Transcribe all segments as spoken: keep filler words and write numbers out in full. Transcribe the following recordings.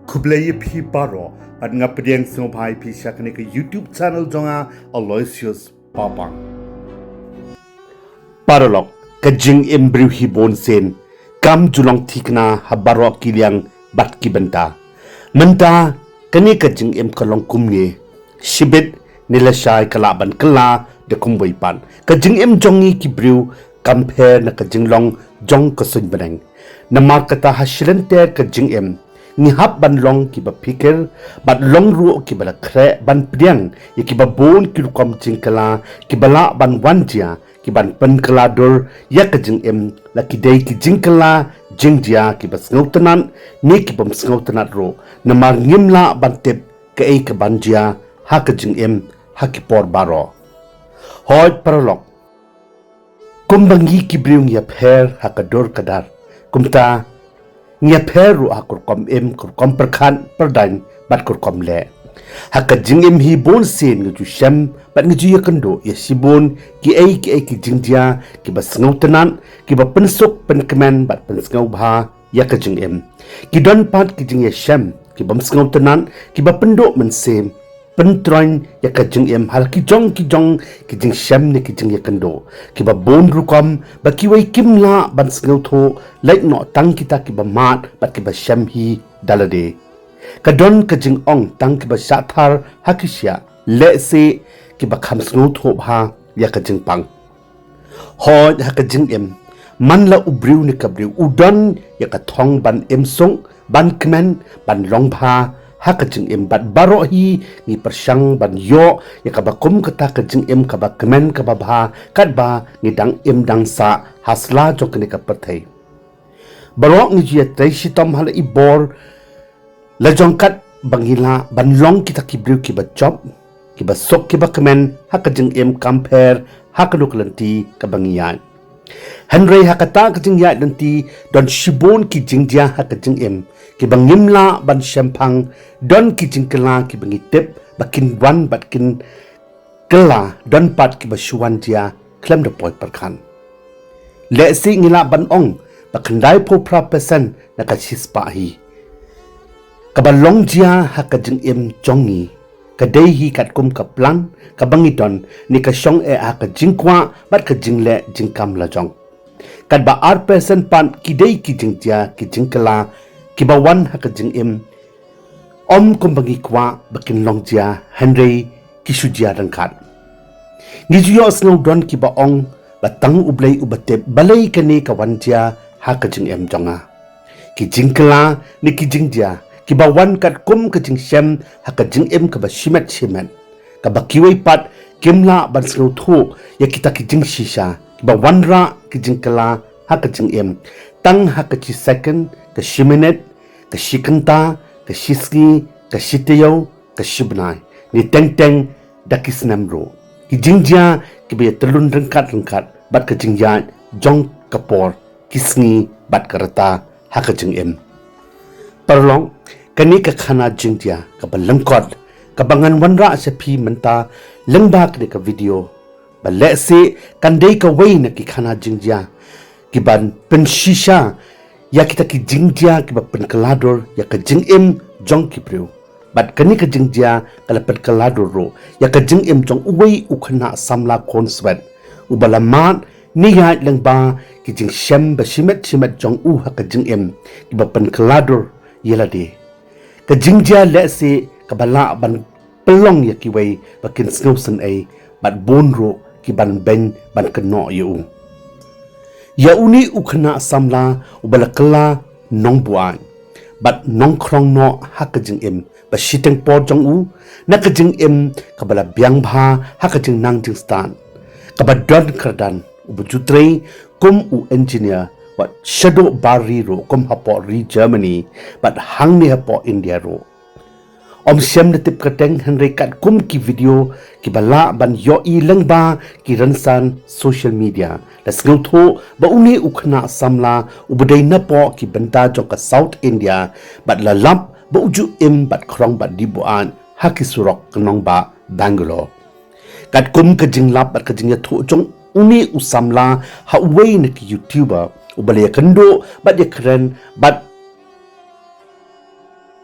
Khublei ïa phi baroh, bad nga pdiang sngewbha ïa phi sha kane ka YouTube channel jong nga, Aloysius Papang. Paralok, ka jingim briew hi bun sien kam ju long thikna ha baroh ki liang bad ki bynta. Mynta kane ka jingim ka long kumne, shibit ne lashai ka lah ban kylla da kumwei pat. Ka jingim jong ngi ki briew kam pher na ka jinglong jong ka suiñ bneng. Namar kata ha shilynter ka jingim ngi hap ban long kiba phikir, bad long ruh kiba la khreh ban pdiang ïa kiba bun ki rukom jingkylla kiba lah ban wan jia, kiban pynkylla dur ïa ka jingim, la ki dei ki jingkylla jingjia kiba sngewtynnat ne kibym sngewtynnat ruh, namar ngim lah ban tip kaei kaban jia ha ka jingim ha ki por baroh. Hooid paralok, kumba ngi ki briew ngi ïapher ha ka dur ka dar, kumta ngi ïapher ruh ha ka rukom im, ka rukom pyrkhat pyrdaiñ bad ka rukom leh. Ha ka jingim hi bun sien ngi ju shem bad ngi ju ïakynduh ïa shibun kiei kiei ki jingjia kiba sngewtynnat, kiba pynsuk pynkmen bad pynsngewbha ïa ka jingim. Ki don pat ki jingïashem kibym sngewtynnat kiba pynduh mynsiem, pyntroiñ ïa ka jingim ha la ki jong ki jong ki jingshem ne ki jingïakynduh kiba bun rukom, ba kiwei kim lah ban sngewthuh lait noh tang kita kiba mad bad kiba shem hi da lade. Ka don ka jingong tang kiba shah thar ha ki shiah, lehse kiba kham sngewthuh bha ïa ka jingpang. Hooid ha ka jingim, man la u briew ne ka briew u don ïa ka thong ban im suk, ban kmen, ban long bha ha ka jingim, bad baroh hi ngi pyrshang ban ïoh ïa kaba kum kata ka jingim kaba kmen kaba bha katba ngi dang im dang sah ha sla jong kane ka pyrthei. Baroh ngi ju ïatrei shitom ha la i bor la jong katba ngi lah ban long kita ki briew kiba jop, kiba suk, kiba kmen ha ka jingim, kam pher ha kano ka lynti kaba ngi ïaid. Hynrei ha kata ka jingïaid lynti don shibun ki jingjia ha ka jingim kiba ngim lah ban shemphang, don ki jingkylla kiba ngi tip ba kin wan bad kin kylla, don pat kiba shu wan jia khlem da poi pyrkhat. Lehse ngi lah ban ong ba khyndaiphew phra percent na ka shispah hi kaba long jia ha ka jingim jong ngi ka dei hi katkum ka plan kaba ngi don ne ka shong eh ha ka jingkwah bad ka jingleh jingkam la jong. Katba ar percent pat ki dei ki jingjia, ki jingkylla kiba wan ha ka jingim, ym kumba ngi kwah ba kin long jia, hynrei ki shu jia ryngkat. Ngi ju ïohsngew don kiba ong ba tang U Blei uba tip balei kane ka wan jia ha ka jingim jong nga. Ki jingkylla ne ki jingjia kiba wan katkum ka jingshem ha ka jingim kaba shimet shimet, kaba kiwei pat kim lah ban sngewthuh ïa kita ki jingshisha, kiba wanrah ki jingkylla ha ka jingim tang ha ka shi second, ka shi minit, ka shi kynta, ka shi sngi, ka shi taïew, ka shi bnai, ne teng teng da ki snem ruh. Ki jingjia kiba ïatyllun ryngkat ryngkat bad ka jingïaid jong ka por, ki sngi bad ka rta ha ka jingim. Paralok, kane ka khana jingjia kaba lyngkot kaba ngan wanrah sha phi mynta lyngba kane ka video, ba lehse kan dei kawei na ki khana jingjia kiban pynshisha ïa kita ki jingjia kiba pynkylla dur ïa ka jingim jong ki briew. Bad kane ka jingjia ka la pynkylla dur ruh ïa ka jingim jong uwei u khynnah samla khun swet uba la mad ne ïaid lyngba ki jingshem ba shimet shimet jong u ha ka jingim kiba pynkylla dur ïa lade. Ka jingjia lehse kaba lah ban pynlong ïa kiwei ba kin sngewsynei bad bun ruh kiban beiñ ban kynnoh ïa u. Ïa une u khynnah samla uba la kylla nongbuaid bad nongkhrong noh ha ka jingim ba shiteng por jong u, na ka jingim kaba la biang bha ha ka jingnang jingstad, kaba don kyrdan uba ju trei kum u engineer wat shaduh bar ri ruh, kum hapoh ri Germany bad hangne hapoh India ruh. Ym shym la tip kyrteng, hynrei katkum ki video kiba lah ban ïohi lyngba ki rynsan social media, la sngewthuh ba une u khynnah samla uba dei napoh ki bynta jong ka South India bad la lap ba u ju im bad khrong bad die buaid ha ki surok ka nongbah Bangalore. Katkum ka jinglap bad ka jingïathuh jong une u samla ha uwei na ki YouTuber uba la ïakynduh bad ïakren bad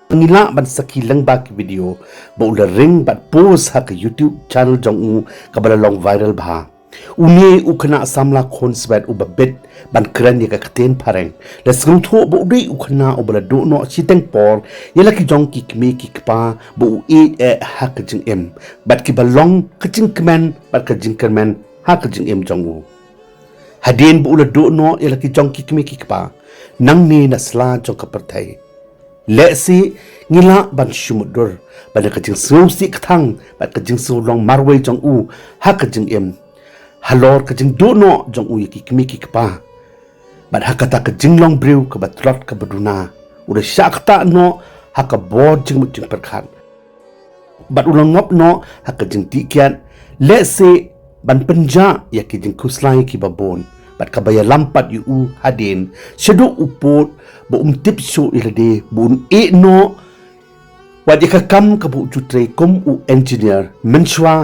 Ngi lah ban sakhi lyngba ki video ba u la ring bad post ha ka YouTube channel jong u kaba la long viral bha. Une u khynnah samla khun swet uba bit ban kren ïa ka ktien phareng la sngewthuh ba u dei u khynnah uba la duh noh shiteng por ïa la ki jong ki kmie ki kpa ba u ïeit eh ha ka jingim bad kiba long ka jingkmen bad ka jingkyrmen ha ka jingim jong u. Hadien ba u la duh noh ïa la ki jong ki kmie ki kpa nangne na sla jong ka pyrthei. Lehse ngi lah ban shu mutdur ba na ka jingsngewsih kthang bad ka jingsngewlong marwei jong u ha ka jingim halor ka jingduh noh jong u ïa ki kmie ki kpa bad ha kata ka jinglong briew kaba tlot kaba duna u da shah ktah noh ha ka bor jingmut jingpyrkhat bad u la ngop noh ha ka jingtih kiad. Lehse ban pynjah ïa ki jingkhuslai kiba bun bad kaba ïalam pat ïa u hadien shaduh u pud ba um tip shuh ïa lade ba un ïeh noh wat ïa ka kam kaba u ju trei kum u engineer mynshuwa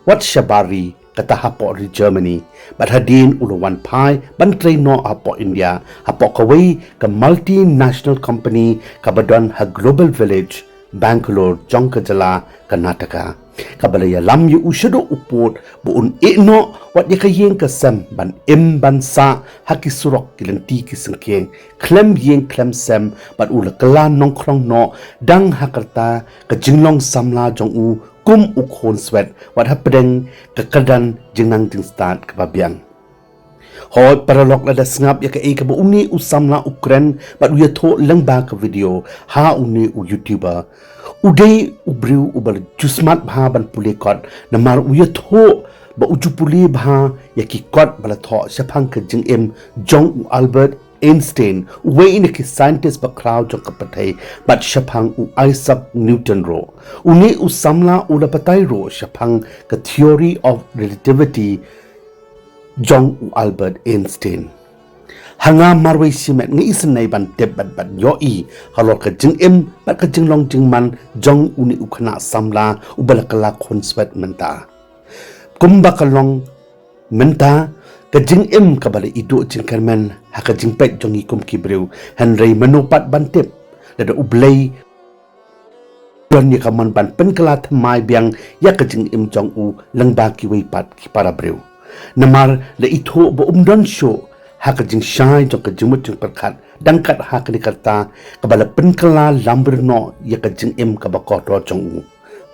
wat shabar ri kata hapoh ri Germany bad hadien u la wan phai ban trei noh hapoh India hapoh kawei ka multinational company kaba don ha Global Village Bangalore jong ka jylla Karnataka kaba la ïalam ïa u shaduh u pud ba un ïeh noh wat ïa ka ïing ka sem ban im ban sah ha ki surok ki lynti ki syngkien khlem ïing khlem sem bad u la kylla nongkhrong noh dang ha kata ka jinglong samla jong u kum u khun swet wat hapdeng ka kyrdan jingnang jingstad kaba biang. Hooid paralok, lada sngap ïa kaei kaba une u samla u kren bad u ïathuh lyngba ka video ha une u YouTuber, u dei u briew uba la ju smat bha ban pule kot namar u ïathuh ba u ju pule bha ïa ki kot ba la thoh shaphang ka jingim jong u Albert Einstein, uwei na ki scientist bakhraw jong ka pyrthei, bad shaphang u Isaac Newton ruh. Une u samla u la batai ruh shaphang ka theory of relativity jong u Albert Einstein. Ha nga marwei shimet nga isynei ban tip bad ban ïohi halor ka jingim bad ka jinglong jingman jong une u khynnah samla uba la kylla khun swet mynta. Kumba ka long mynta ka jingim kaba la iduh jingkyrmen ha ka jingpeit jong ngi kum ki briew, hynrei mano pat ban tip lada U Blei don ïa ka mon ban pynkylla thymmai biang ïa ka jingim jong u lyngba kiwei pat ki para briew. Namar la ithuh ba um don shuh ha ka jingshai jong ka jingmut jingpyrkhat dang kat ha kane ka rta kaba la pynkylla lambriew noh ïa ka jingim kaba kordor jong u.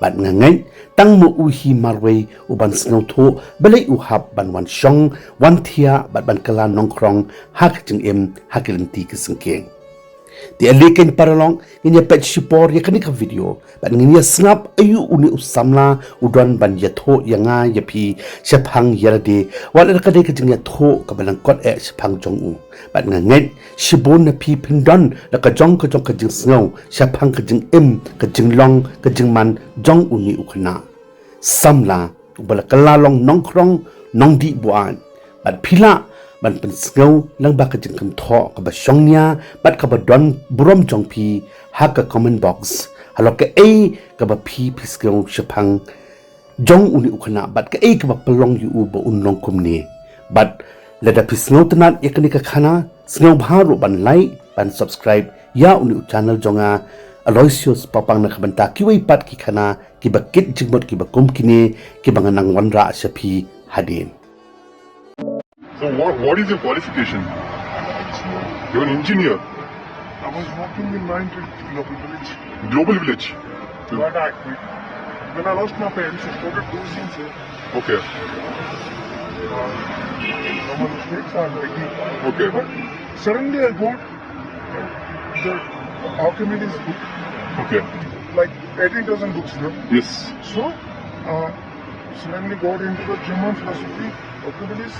Bad nga ngeit tang ma u hi marwei u ban sngewthuh balei u hap ban wan shong wan thiah bad ban kylla nongkhrong ha ka jingim ha ki lynti ki syngkien. Te ale keiñ paralok, ngin ïa peit shipor ïa kane ka video bad ngin ïa sngap aïu une u samla u don ban ïathuh ïa nga ïa phi shaphang ïa lade, wat la ka dei ka jingïathuh kaba lyngkot eh shaphang jong u. Bad nga ngeit shibun na phi phin don la ka jong ka jong ka jingsngew shaphang ka jingim, ka jinglong, ka jingman jong une u khynnah samla uba la kylla long nongkhrong nongdih buaid. Bad phi lah ban pynsngew lyngba ka jingkynthoh kaba shongnia bad kaba don burom jong phi ha ka comment box halor kaei kaba phi phi sngew shaphang jong une u khynnah bad kaei kaba pynlong ïa u ba un long kumne. Bad lada phi sngewtynnat ïa kane ka khana, sngewbha ruh ban like ban subscribe ïa une u channel jong nga Aloysius Papang na ka bynta kiwei pat ki khana kiba kit jingmut kiba kum kine kiba nga nang wanrah sha phi hadien. So what, what is your qualification? You're an engineer. I was working in nine to local village. Global village. But I quit. When I lost my parents, I started doing things here. Okay. Uh, some of the mistakes I'm making. Okay. But suddenly I got the Archimedes book. Okay. Like eighteen thousand books, no? Yes. So, uh, suddenly got into the German philosophy, Archimedes,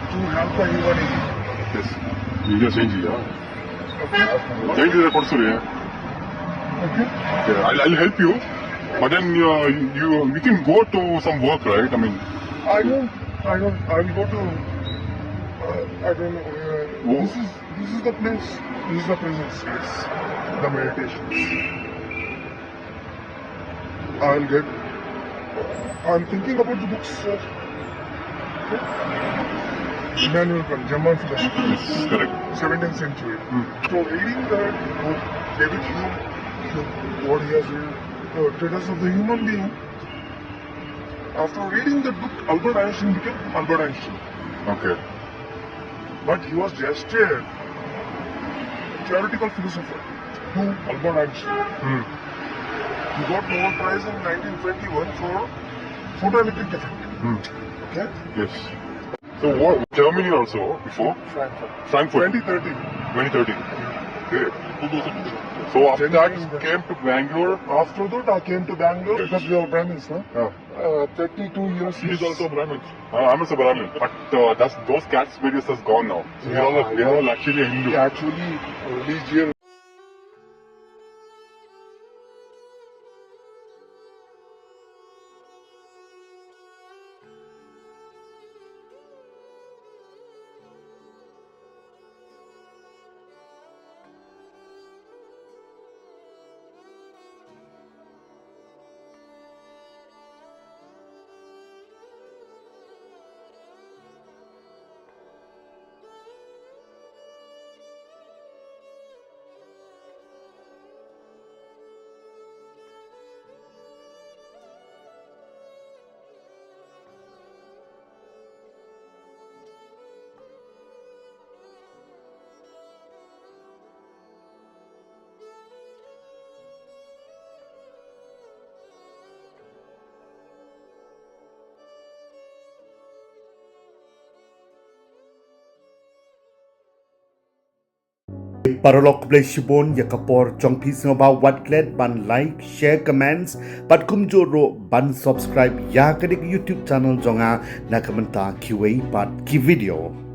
to help the humanity. Yes. You just change it, huh? Okay. Change the course, yeah. Okay. Yeah, I'll, I'll help you. But then you, you, you can go to some work, right? I mean, I don't, I don't, I will go to, uh, I don't know. Uh, this is, this is the place, this is the present space, the meditation. I'll get, I'm thinking about the books, sir. Okay. Immanuel Kant, German philosopher. Yes, correct. Seventeenth century. Hmm. So reading that book, David Hume, What he has written, uh, Traitors of the Human Being. After reading the book, Albert Einstein became Albert Einstein. Okay. But he was just a theoretical philosopher to Albert Einstein. Hmm. He got Nobel Prize in nineteen twenty-one for photoelectric effect. Hmm. Okay? Yes. So what, Germany also before? Frankfurt. Frankfurt. twenty thirteen. twenty thirteen. Okay. So after that you came to Bangalore. After that, I came to Bangalore because we are Brahmins, no? Oh. Uh, thirty-two years. He's also Brahmin. Uh, I'm also Brahmin. But uh, that's, those caste barriers has gone now. So we're, all, we're all actually a Hindu. Actually, religion. Paralok, khublei shibun ïa ka por jong phi. Sngewbha wat klet ban like, share, comments bad kumjuh ruh ban subscribe ïa kane ka YouTube channel jong nga na ka bynta kiwei pat ki video.